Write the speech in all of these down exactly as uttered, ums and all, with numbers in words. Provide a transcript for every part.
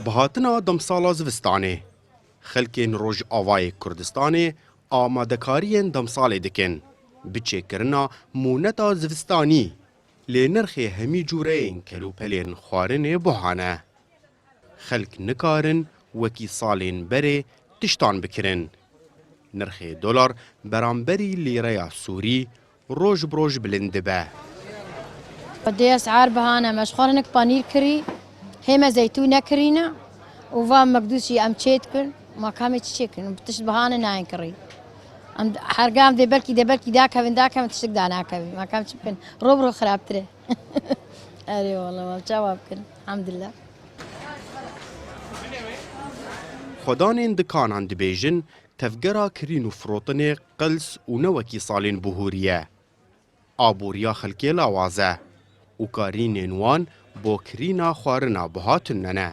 Bihatina demsala zivistanê. Xelkên Rojavayê Kurdistanê amadekariyên demsalê dikin. Bi çêkirina mûneta zivistanî, lê nirxê hemî cûreyên kelûpelên xwarinê buha ne. Xelk nikarin wekî salên berê tiştan bikirin. Nirxê dolar beramberî lîreya sûrî roj bi roj bilind dibe. Xwedê esar bihane me, ji xwe hinek panîr kirî, hê me zeytûn nekirîne û va mekdûs jî em çê dikin, ma kamê çi çêkin? Tişt bihane nayên kirî. Em herga em dê belkî dê belkî dakevin, dakevin tiştik danakevin. Ma kam çi bikin? Ro bi ro xirabtir e. Erê wala, wala, çawa bikin? Elhamdulillah. Xwedanên dikanan dibêjin, tevgera kirîn û firotinê qels û ne wekî salên bihûrî ye. Aboriya xelkê lawaz e û karînên wan bo kirîna xwarina buha tune ne.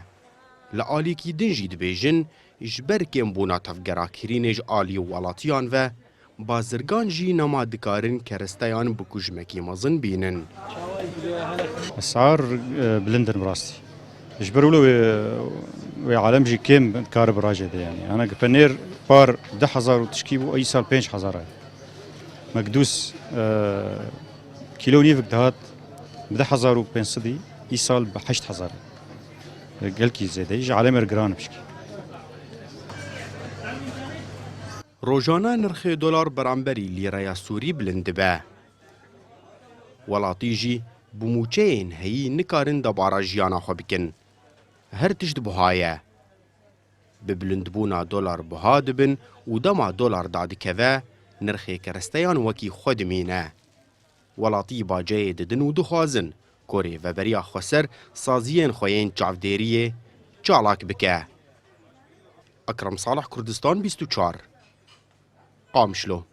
Li alîkî din jî dibêjin, ji ber kêmbûna tevgera kirînê ji alî welatiyan ve, bazirgan jî nema dikarin keresteyan bi kujmekî mezin bînin. Esar, e, bilind in bi rastî. Ji ber wilo wê, wê alem jî kêm dikare bi rajê de yani. Ana ki penêr par deh hezar û tişkî bû, îsal pênc hezar e. Mekdûs, e, kîlo nîvik dihat bi deh hezar û pênc sedî, îsal bi heşt hezar e. E, gelkî zêde, ji alemê re giran e pişkî. Rojane nirxê dolar beramberî lîreya sûrî bilind dibe. Welatî jî bi mûçeyên heyî nikarin debara jiyana xwe bikin. Her tişt buha ye. Bi bilindbûna dolar buha dibin û dema dolar dadikeve, nirxê keresteyan wekî xwe dimîne. Welatî baceyê didin û dixwazin ku rêveberiya xweser saziyên xwe yên çavdêriyê çalak bike. Ekrem Salih, Kurdistan bîst û çar, Qamişlo.